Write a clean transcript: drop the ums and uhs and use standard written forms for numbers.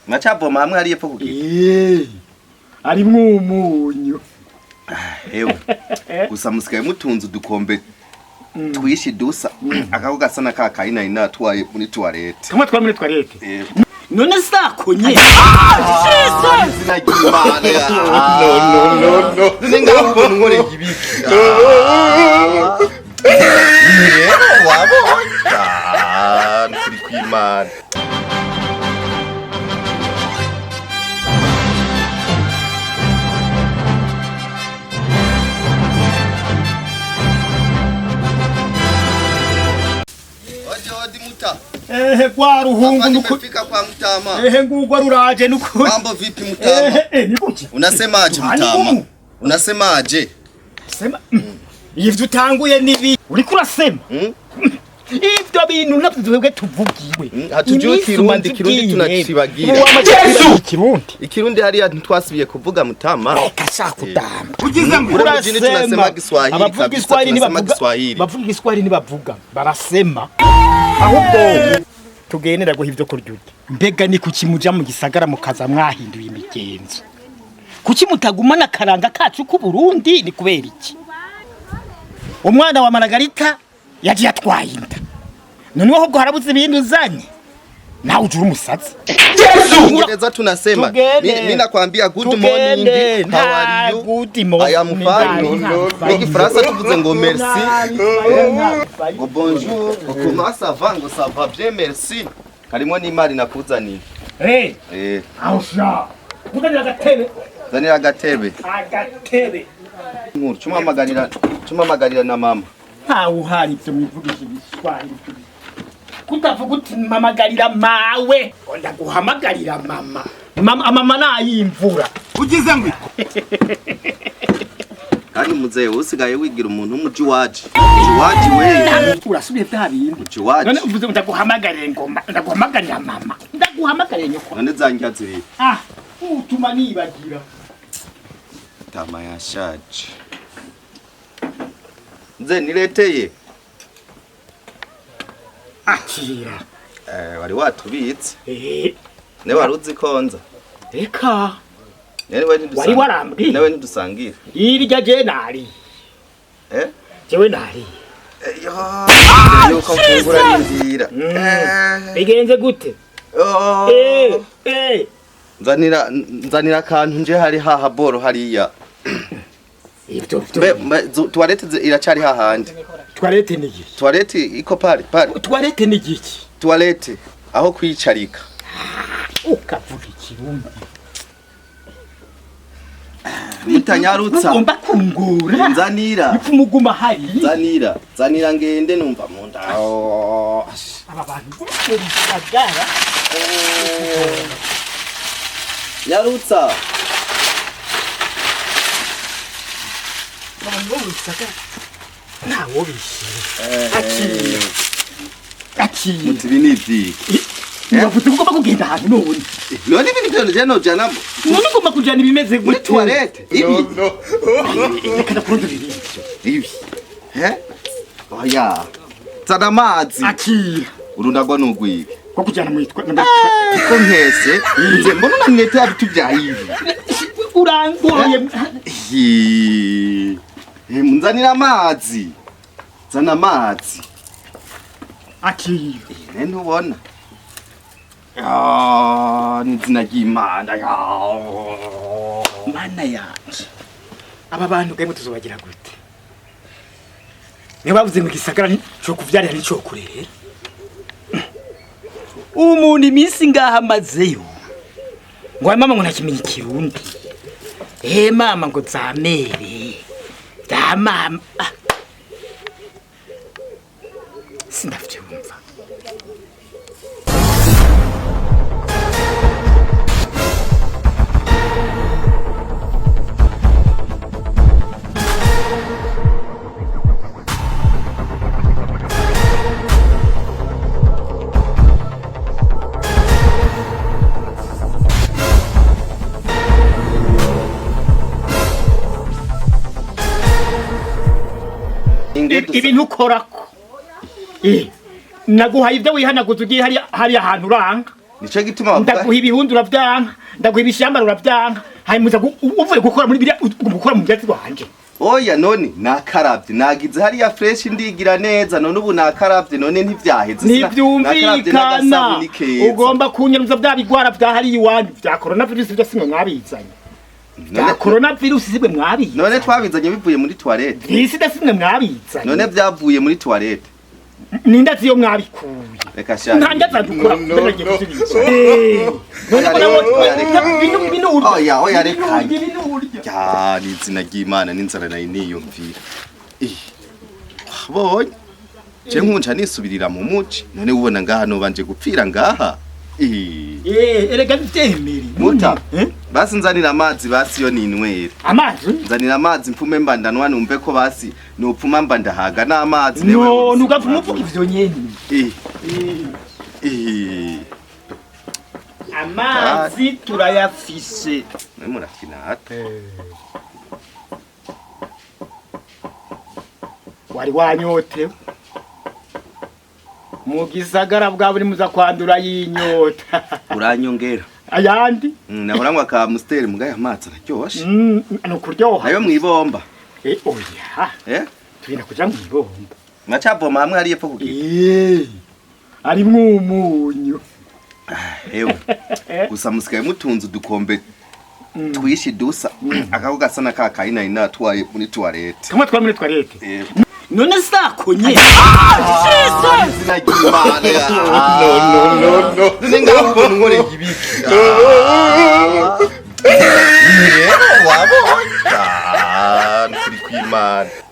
Mwacavoma hamwe hariya epfo kugira. Eh, arimwo umunyu. Ewe. Gusa musigaye mutunze udukombe twishi dusa. Akako gasa na kakayi nari natwaye muri toilette. Kamwe twari muri toilette. Eh. None sakonye. Izina ry'Imana. No no no no. None ngaho ubona unkoreye ibiki? Rero wabonye. Ah, nukuri kw'Imana. Odi odi muta. Ehe kwa ruhungu Hapa nuko. nimefika kwa mtama. Ehe ngugwa ruraje nuko. Mambo vipi mtama? Ehe eh, ni kuki? Unasemaje Hani mtama? gumu. Unasemaje? Sema. Ivyo utanguye nibi. Uriko urasema. Mm? Ivyo bintu navyo twebwe tuvugiwe. Mm, hatujui Iminsi Kirundi, umaze Kirundi ugiye. tunakibagira. Ubu wamaze Kirundi. Ikirundi hariya ntitwasubiye kuvuga mutama. Reka shaka kudamba. Kule mjini tunasema Kiswahili Abavuga kabisa, Kiswahili tunasema ntibavuga. Kiswahili. Bavuga Kiswahili ntibavuga. Barasema. Ahubwo tugenera guha ivyo kurya urya. Mbega ni kuki muja mu gisagara mukaza mwahinduye imigenzo? Kuki mutagumana akaranga kacu k'u Burundi ni kubera iki? Umwana wa Margarita yagiye atwaye inda. None ahubwo harabuze ibindi uzanye. Nawe ujura umusazi. Kiingereza tunasema. Tugende. Mi nakwambia good Tugende. morning, how are you? Good morning. I am fine. Mu Gifaransa tuvuze ngo merci. Ngo bonjour, ngo comment ça va, ngo ça va bien merci. Harimo n'imari nakuzaniye. Hey, Eh, aho sha. Kuganira agatebe. zanira agatebe. Agatebe. Nkuru, cumamagarira, cumamagarira na mama. Ntawe uhari ibyo mwivugisha ibiswahili. Kutavuga uti mpamagarira mawe. Ngo ndaguhamagarira mama. Mama mama nayimvura. Ugize ngo Kandi muzehe usigaye wigira umuntu w'umuji waje. Muji waje we. Urasubiye bya bindi. Muji waje. None uvuze ngo ndaguhamagarire ngoma, ndaguhamagarira mama. Ndaguhamagarira nyoko. None zanjya ziri. Ah, utuma nibagira. Tama yashaje. Nze nileteye. Akira. Eh, wari watubitse. Eh, Ne wari uzi konza. reka. Nene we ntidusangira. Wari warambwiye. Newe ntidusangira. Irya je nari. Eh? Jewe nari. Eh, yo. Yuko mfungura nindira. Eh. Bigenze gute? Oh. Eh, eh. Nzanira nzanira akantu nje hari haha boro hariya. Ibyo Mbe byo. mbe, toilette iracari hahandi. Toilette ni igiki? Toilette iko pale pale. Toilette ni igiki? Toilette aho kwicarika. Ukavuga ikirundi. Mutanyarutsa. Ugomba kungura. Nzanira. Ipfumuguma hari. Nzanira. Nzanira ngende numva munda. Oh. Aba bantu bo mu gisagara. Nyarutsa. Abantu bo mu gisagara. Ntawo bishira. Akira. Akira. Muti ibi ni ivyiki. Uravuze ko ugomba kugenda ahantu none. None ibi nivyo nje nojana None ugomba kujana ibimeze muri gute? toilette. Ibi. Reka ndakurondorera ibyo. Ibi. He? Oya. Zana amazi. Akira. Urundagwa nugwibi. Ko kujana mu itwa. Ko nkese. Nze mbona unaniletea vitu vya hivi. Urangoye. Hi. Eh, nzanira amazi. Zana amazi. Akira. Ne ntubona. Ah, ni izina ry'Imana. Mana yanje. Aba bantu gamwe tuzobagira gute? Niba bavuze ngo igisagara cyo kuvyarira nico kurerera. Umuntu iminsi ngaha amazeyo. Ngo mama ngo ntakimenya ikirundi. Eh mama ngo zamere. Da mama. Ah. Sindavyumva. Inge dusa- Ibintu ukorako. Eh. Naguhaye ibyo wihanaguza ugiye hariya hariya ahantu uranga. Nico gituma bavuga. Ndaguha ibihundu uravyanka, ndaguha ibishambara uravyanka, hanyuma uza uvuye gukora muri biriya, ugomba gukora mu byatsi wanje. Oya, none nakaravye, nagize hariya fresh, ndigira neza. None ubu nakaravye, none ntivyaheze. Nakaravye Ntivyumvikana. n'agasabuni keza. Ugomba kunyaruza bya bigwara vya hariya iwanyu vya coronavirus, byo simwe mwabizanye. Vya coronavirus simwe mwabizanye. None twabizanye bivuye muri toilette? Vy'SIDA simwe mwabizanye. None vyavuye muri toilette? Ninda ziyo mwabikuye. Reka sha. Nta ndaza gukora ndagiye gusubiza. None ko Oya, reka. nabonye bino bino urya. Oya, oya, reka. Bino urya. Ya, ni izina ry'Imana, n'inzara nayo niyumvira. Eh, bonye je nkunca nisubirira mu muci. None ubona ngaha nobanje gupfira ngaha? Eh. Eh, erega ntivyemere. Muta. Eh? Basi nzanira amazi, basi yo ninywere. Amazi? Nzanira amazi mpfume mba ndanwa, numve ko basi nopfuma mba ndahaga n'amazi. No, nugapfuma uvuga ivyo nyene. Eh. Eh. Amazi turayafise. Mwe murafinata. Wari wanyotewe mu gisagara bwa buri muza kwandura y'inyota. Uranyongera. Ayandi. Nahora nywa ka Amstel, mugaya amazi araryoshe. Ni ukuryoha. Ayo mwibomba. Eh, oya. Eh? Tugenda kuja mw'ibomba. Mwacavoma hamwe hariya epfo kugira. Eh, arimwo umunyu. Ewe. Gusa musigaye mutunze udukombe twishi dusa. Akako gasa na kakayi nari natwaye muri toilette. Kamwe twari muri toilette. Eh. None sakonye. Izina ry'Imana. No, no, no, no. None ngaho ubona unkoreye ibiki? Rero wabonye. Ah, nukuri kw'Imana.